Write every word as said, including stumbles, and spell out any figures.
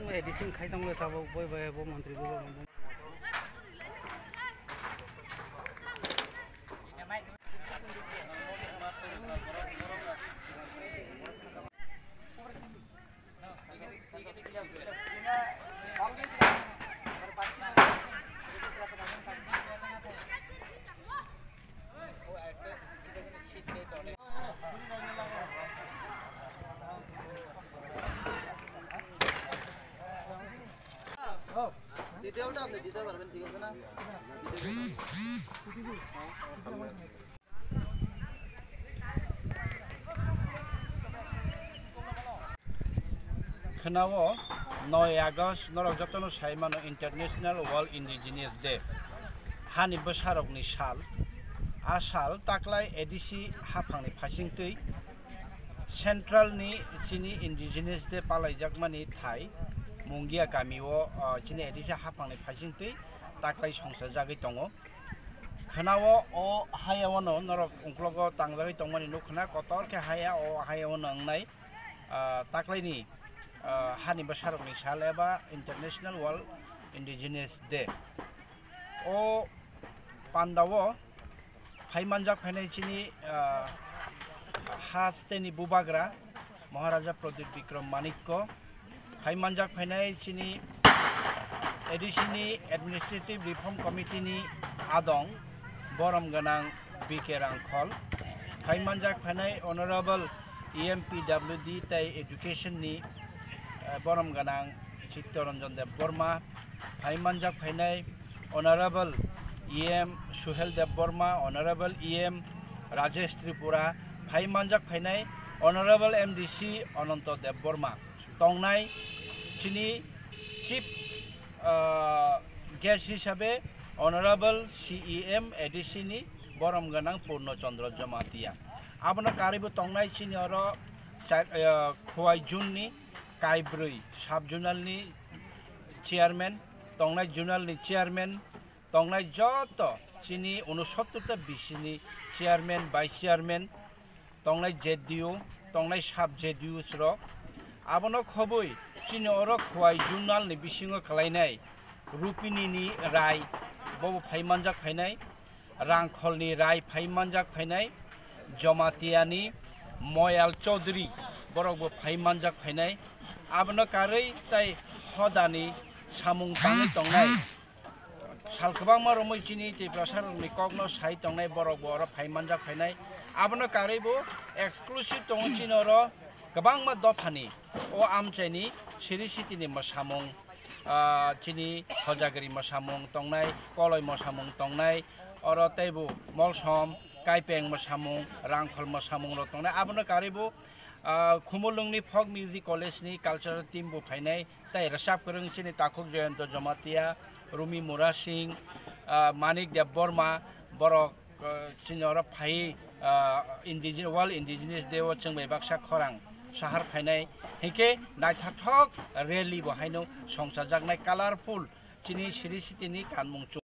A D C khai tong le tabuk boi bai bo montri bo. Khwnao noi August norok jotono sai mano International World Indigenous Day. Hani bwsarokni sal. A sal taklai A D C haphangni phaisingtwi Central ni chini Indigenous Day palaijakmani thai Mungia kamio, ah, chini A D C haphangni phaisingtwi taklai songchajagwi tongo. Khwnao o hayao no norok ungklogo tangjagwi tongmani nukkhna kotor khe haya o hayao no wngnai, ah, taklaini, ah, hani bwsarokni sal eba International World Indigenous Day. O pandao phai manjak phainai chini, ah, hasteni bubagra Maharaja Pradyut Bikram Manikko, phai manjak phainai chini A D C ni Administrative Reform Committee ni adong borom gwnang B K Rangkhol, phai manjak phainai Honorable E M P W D tei Education ni, eh, borom gwnang Chittaranjan Debbarma, phai manjak phainai Honorable E M Suhel Debbarma, Honorable E M Rajesh Tripura, phai manjak phainai Honorable M D C Ananto Debbarma tongnai chini chief, ah, guest hisabe Honorable C E M A D C ni borom gwnang Purno Chandra Jamatia. Abono karwibo tongnai chini oro char-, ah, Khowai zone ni kaibrwi sub zonal ni chairman, tongnai zonal ni chairman, tongnai joto chini unosottor ta B C ni chairman, vice chairman, tongnai Z D U, tongnai sub Z D U rok. Abono khobwi chini oro Khowai zonal ni bisingo kwlainai Rupini ni Rai, bobo phai manjak phainai, Rangkholni Rai phai manjak phainai, Jamatia ni Moyal Chaudhary borokbo phai manjak phainai. Abono karwi tai hodani samung tangwi tongnai. Sal kwbangma romwi chini Tiprasa rokni kokno sai tongnai borok bo oro phai manjak phainai. Abono karwi bo exclusive tongo chini oro kwbangma dophani o amchaini Sri Siti ni mwsamung, ah, chini Hojagiri mwsamung tongnai, Koloi mwsamung tongnai, oro teibo Molsom, Kaipeng mwsamung, Rangkhol mwsamung rok tongnai. Abono karwi bo, ah, Khumulwngni Folk Music College ni cultural team bo phainai. Tai rwchap kwrwng chini takhuk Jayanta Jamatia, Rumi Mura Singh, ah, Manik Debbarma, borok, ah, chini oro phai, ah, indigene-, World Indigenous Day o chwng bai baksa khorang sahar phainai. Hinkhe naithothok rally bo haino songchajaknai, colorful chini Sri Siti ni kanmung chung.